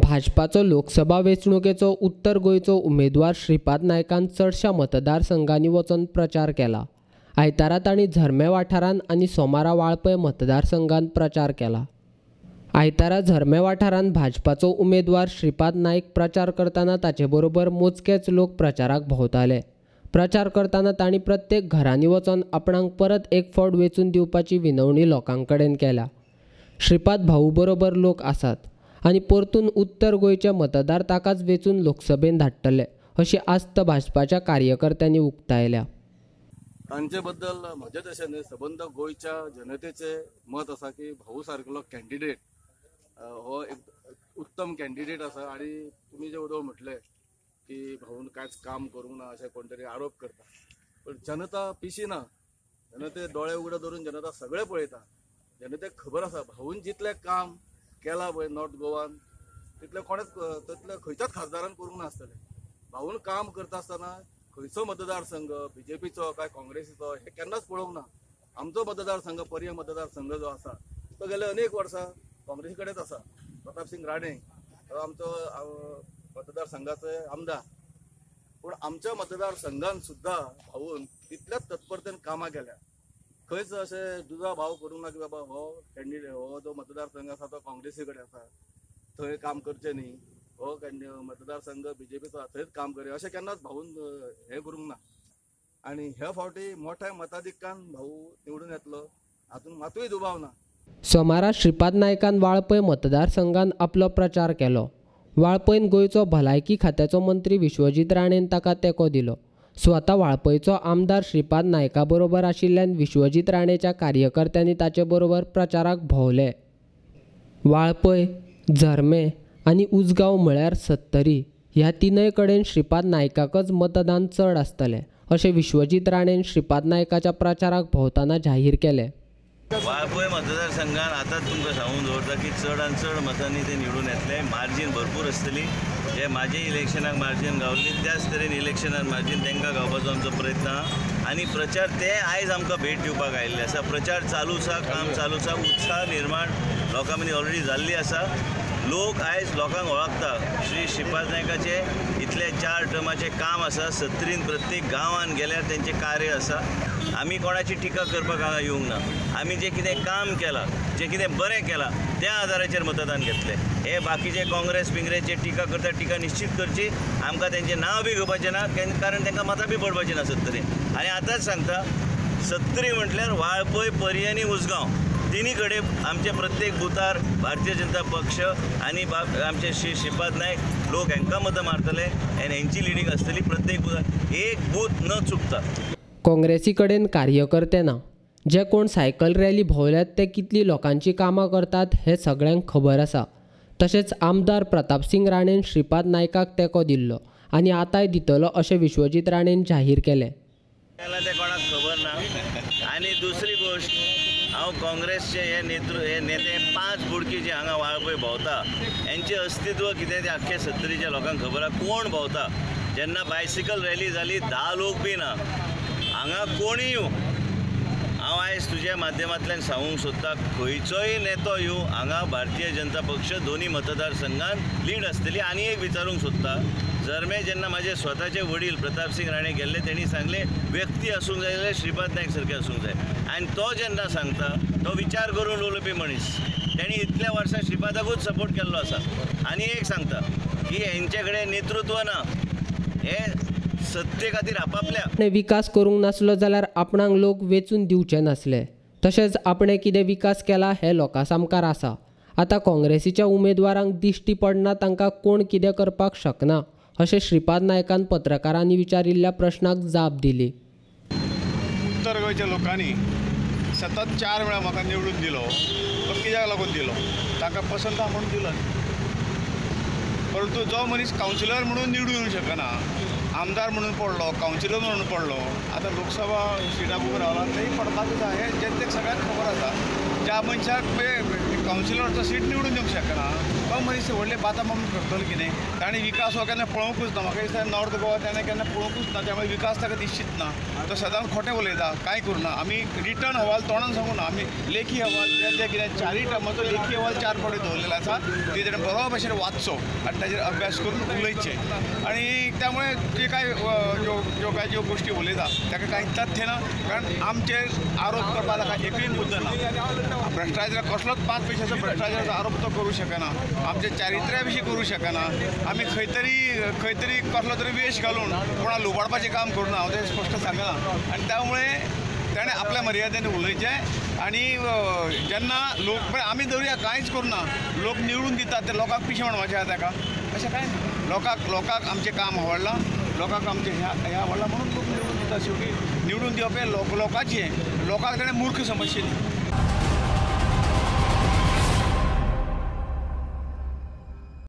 भाजपाचो लोकसभा वेंचणुकेचो उत्तर गोंयचो उमेदवार श्रीपाद नायकान चडश्या मतदारसंघांनी वचून प्रचार केला. आयतारा तांणी झर्मे वाठारांत आनी सोमारा वाळपय मतदारसंघांत प्रचार केला. आयतारा झर्मे वाठारांत भाजपाचो उमेदवार श्रीपाद नायक प्रचार करतना ताचे बरोबर मोजकेच लोक प्रचाराक भोंवताले. प्रचार करतना तांणी प्रत्येक घरांनी वचून आपणाक परत एक फावट वेंचून दिवपाची विनवणी लोकां कडेन केल्या. श्रीपाद भाऊ बरोबर लोक आसात आनी परतून उत्तर गोंयचे मतदार ताकाच वेंचून लोकसभेन धाडटले अशी आस्त भाजपाच्या कार्यकर्त्यांनी उक्तायल्या. तांचे बद्दल म्हजे तशें न्हय, सबंद गोंयच्या जनतेचें मत आसा की भाऊ सारकेलो कॅन्डिडेट हो एक उत्तम कॅन्डिडेट आसा. आनी तुमी जे उदय म्हटलें की भाऊन कांयच काम करूंक ना अशें कोण तरी आरोप करता, पण जनता पिशी ना. जनते दोळे उगडे धरून जनता सगळें पळयता. जनतेक खबर आसा भाऊन जितलें काम केला पळय नॉर्थ गोवान तितलें कोणेच तितलें खंयच्याच खासदारान करूंक नासतलें. भाऊन काम करता आसतना खंयचो मतदारसंघ बीजेपीचो काय काँग्रेसीचो हे केन्नाच पळोवंक ना. आमचो मतदारसंघ पर्यें मतदारसंघ जो आसा तो गेले अनेक वर्सां काँग्रेसी कडेच आसा. प्रतापसिंग राणे हो आमचो मतदारसंघाचो आमदार, पूण आमच्या मतदारसंघान सुद्दां भाऊन तितल्याच तत्परतेन कामां केल्या. खंयच अशें दुजा भाव करूंक ना की बाबा हो कॅन्डिडेट हो जो मतदारसंघ आसा तो काँग्रेसी कडेन आसा थंय काम करचें न्ही, हो मतदारसंघ बीजेपीचो आसा थंयच काम करया अशें केन्नाच भाऊन हें करूंक ना. आनी ह्या फावटी मोठ्या मताधिक्यान भाऊ निवडून येतलो हातूंत मातूय दुबाव ना. सोमारा श्रीपाद नायकान वाळपय मतदारसंघात आपलो प्रचार केलो. वाळपयन गोंयचो भलायकी खात्याचो मंत्री विश्वजीत राणेन ताका तेंको दिलो. स्वता वाळपयचो आमदार श्रीपाद नायका बरोबर आशिल्ल्यान विश्वजीत राणेच्या कार्यकर्त्यांनी ताचे बरोबर प्रचाराक भोंवले. वाळपय, झर्मे आनी उजगांव म्हळ्यार सत्तरी ह्या तिनय कडेन श्रीपाद नायकाकच मतदान चड आसतलें अशें विश्वजीत राणेन श्रीपाद नायकाच्या प्रचाराक भोंवतना जाहीर केलें. वाळपय मतदारसंघात आतांच तुमकां सांगून दवरता की चड आनी चड मतांनी ते निवडून येतले. मार्जीन भरपूर आसतली. जे म्हाजे इलेक्शनाक मार्जीन गावली त्याच तरेन इलेक्शनाक मार्जीन तांकां गावपाचो आमचो प्रयत्न आहा. आनी प्रचार ते आयज आमकां भेट दिवपाक आयिल्ले आसा. प्रचार चालू आसा, काम चालू आसा, उत्साह निर्माण लोकां मदीं ऑलरेडी जाल्ली आसा. लोक आयज लोकांक वळखता. श्री श्रीपाद नायकाचे इतले 4 टर्माचें काम आसा. सत्तरीन प्रत्येक गांवान गेल्यार तेंचें कार्य आसा. आमी कोणाची टिका करपाक हांगा येवंक ना. आमी जें कितें काम केलां, जें कितें बरें केलां त्या आदाराचेर मतदान घेतलें. हे बाकीचे काँग्रेस बिंग्रेस जे टिका करता टिका निश्चीत करची. आमकां तेंचें नांव बी घेवपाचें ना, कारण तांकां मतां बी पडपाचीं ना सत्तरीन. आनी आतांच सांगता, सत्तरी म्हटल्यार वाळपय, पर्यें आनी उजगांव तिनी कडेन आमचे प्रत्येक बुथार भारतीय जनता पक्ष आनी आमचे श्री श्रीपाद नायक लोक हांकां मतां मारतले आनी हेंची लिडींग आसतली प्रत्येक बुथार, एक बूथ न चुकता. काँग्रेसी कडेन कार्यकर्ते ना. जे कोण सायकल रॅली भोंवल्यात ते कितली लोकांची कामां करतात हें सगळ्यांक खबर आसा. तशेंच आमदार प्रतापसिंग राणेन श्रीपाद नायकाक तेंको दिल्लो आनी आतांय दितलो अशें विश्वजीत राणेन जाहीर केलें. तें कोणाक खबर ना. आनी दुसरी गोश्ट, हांव काँग्रेसचे हे हे नेते 5 बुडकी जे हांगा वाळपय भोंवता हेंचें अस्तित्व कितें तें आख्खे सत्तरीच्या लोकांक खबर आसा. कोण भोंवता? जेन्ना बायसिकल रॅली जाली 10 लोक बी ना हांगा, कोणूय येवं. हांव आयज तुज्या माध्यमांतल्यान सांगूंक सोदता, खंयचोय नेतो येवं, हांगा भारतीय जनता पक्ष दोनी मतदारसंघान लीड आसतली. आनी एक विचारूंक सोदता, झर्मे जेन्ना म्हाजे स्वताचे वडील प्रतापसिंग राणे गेल्ले तेणी सांगलें व्यक्ती आसूंक जाय जाल्यार श्रीपाद नायक सारके आसूंक जाय. आनी तो जेन्ना सांगता तो विचार करून उलोवपी मनीस. तेणी इतल्या वर्सां श्रीपादाकूच सपोर्ट केल्लो आसा. आनी एक सांगता की हेंचे कडेन नेतृत्व ना, हे सत्ते खातीर आपापल्या विकास करूंक नासलो जाल्यार आपणाक लोक वेंचून दिवचे नासले. तशेंच आपणें कितें विकास केला हें लोकां सामकार आसा. आतां काँग्रेसीच्या उमेदवारांक दिश्टी पडना, तांकां कोण कितें करपाक शकना अशें श्रीपाद नायकान पत्रकारांनी विचारिल्ल्या प्रश्नाक जाप दिली. उत्तर गोंयच्या लोकांनी सतत 4 वेळा म्हाका निवडून दिलो, तो कित्याक लागून दिलो? तांकां पसंत आहा म्हणून दिलो. परंतु जो मनीस कावन्सिलर म्हणून निवडून येवंक शकना, आमदार म्हणून पडलो, कावन्सिलर म्हणून पडलो, आतां लोकसभा सिटा उबो रावला थंय पडपाकूच आसा हें जनतेक सगळ्यांक खबर आसा. ज्या मनशाक कावन्सिलरचो सीट निवडून येवंक शकना तो मनीस व्हडले बाता म्हणून करतलो कितें. ताणें विकास हो केन्ना पळोवंकूच ना. म्हाका दिसता नॉर्थ गोवा ताणें केन्ना पळोवंकूच ना, त्यामुळे विकास ताका दिश्टीच ना. तो सदांच खोटें उलयता, कांय करूना. आमी रिटर्न अहवाल तोंडान सांगूना, आमी लेखी अहवाल जे कितें चारय टर्माचो लेखी अहवाल 4 फावटी दवरलेलो आसा, ते ताणें बरो भशेन वाचचो आनी ताजेर अभ्यास करून उलयचें. आनी त्यामुळे जे काय ज्यो ज्यो काय ज्यो गोश्टी उलयता ताका कांय तथ्य ना, कारण आमचेर आरोप करपा ताका एकूय मुद्दो ना. भ्रश्टाचार कसलोच 5 पयशाचो भ्रश्टाचाराचो आरोप तो करूं शकना, आमच्या चारित्र्या विशीं करूं शकना. आमी खंय तरी कसलो तरी वेश घालून कोणा लुबाडपाचें काम करूना, हांव तें स्पश्ट सांगना. आनी त्यामुळे ताणें आपल्या मर्यादेन उलयचें. आनी जेन्ना लोक पण आमी धरुया कांयच करूना, लोक निवडून दितात ते लोकांक पिशें म्हणपाचें आसा ताका, अशें कांय ना. लोकांक आमचें काम आवडलां, लोकांक आमचें हें आवडलां म्हणून लोक निवडून दितात. शेवटी निवडून दिवप हें लोकांचें, लोकांक ताणें मूर्ख समजचें न्ही.